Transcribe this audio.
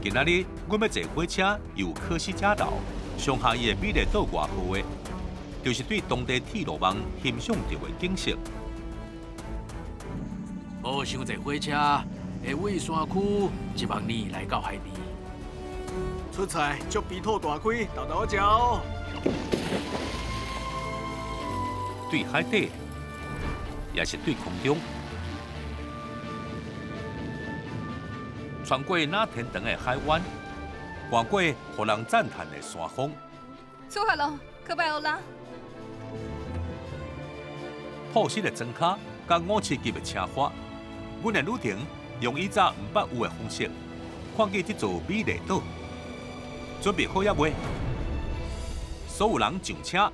今仔日，阮欲坐火車遊科西嘉島，上下伊的美麗島外號的，就是對當地鐵路網欣賞著的景色。無想坐火車會為山區一目年來到海邊。出菜足鼻吐大開，沓沓仔食哦。對海底，也是對空中，穿過那天堂的海灣，橫過予人讚嘆的山峰。出發囉，可拜歐拉。樸實的莊跤，佮五七級的車花，阮的旅程用以早毋捌有的方式，看見這座美麗島。準備好猶未？所有人上車。